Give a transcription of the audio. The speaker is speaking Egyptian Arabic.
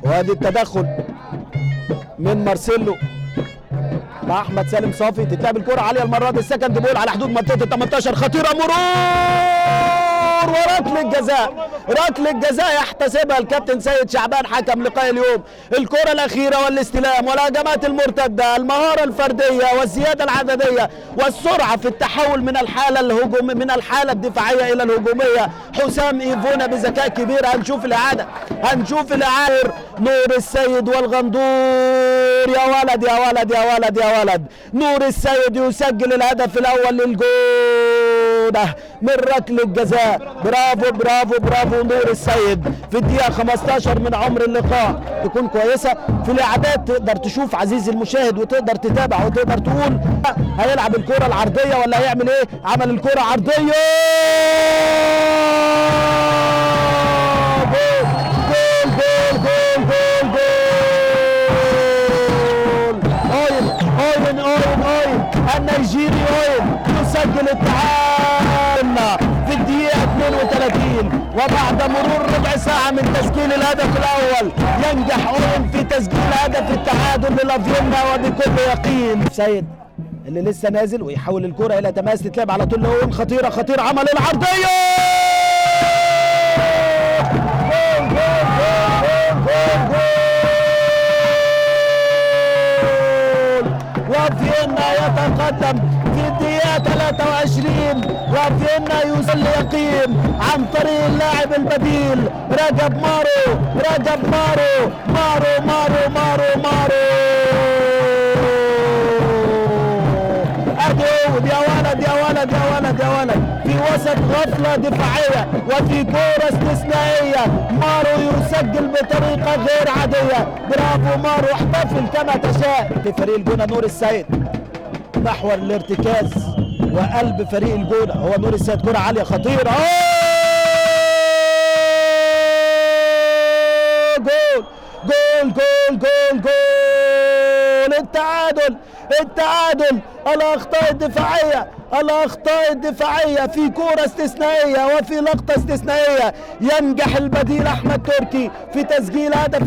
وادي التدخل من مارسيلو مع احمد سالم صافي. تتلعب الكره عالية المرة دي، ال second ball على حدود منطقة ال 18، خطيرة، مرور وركله الجزاء، ركلة الجزاء يحتسبها الكابتن سيد شعبان حكم لقاء اليوم. الكره الاخيرة والاستلام والهجمات المرتدة، المهارة الفردية والزيادة العدديه والسرعة في التحول من الحالة الهجوم من الحالة الدفاعية الى الهجومية. حسام ايفونا بذكاء كبير. هنشوف الاعادة، هنشوف الاعادة. نور السيد والغندور، يا ولد يا ولد يا ولد يا ولد. نور السيد يسجل الهدف الاول للجونه من ركلة الجزاء. برافو برافو برافو نور السيد في الدقيقة 15 من عمر اللقاء. تكون كويسة في الاعداد، تقدر تشوف عزيزي المشاهد وتقدر تتابع وتقدر تقول هيلعب الكره العرضية ولا هيعمل ايه. عمل الكره عرضية، جول جول جول جول جول. اوين اوين اوين اوين، النيجيري اوين يسجل التعادل في الدقيقة 32، وبعد مرور ربع ساعة من تسجيل الهدف الأول ينجح أوين في تسجيل هدف التعادل للافينا وبكل يقين. سيد اللي لسه نازل ويحول الكرة إلى تماس، تتلعب على طول لأوين، خطيرة خطيرة، عمل العرضية، جول جول جول جول جول. وفيينا يتقدم في الدقيقة 23، وفيينا يوصل يقين عن طريق اللاعب البديل رجب مارو، رجب مارو، مارو مارو مارو مارو. ادي يا ولد يا ولد يا ولد يا ولد، في وسط غفلة دفاعية وفي كورة استثنائية مارو يسجل بطريقة غير عادية. برافو مارو، احتفل كما تشاء. في فريق الجونة نور السيد محور الارتكاز وقلب فريق الجونة هو نور السيد. كرة عالية خطيرة، جول جول جول جول جول. التعادل التعادل. الأخطاء الدفاعية، الأخطاء الدفاعية في كورة استثنائية وفي لقطة استثنائية ينجح البديل أحمد تركي في تسجيل هدف.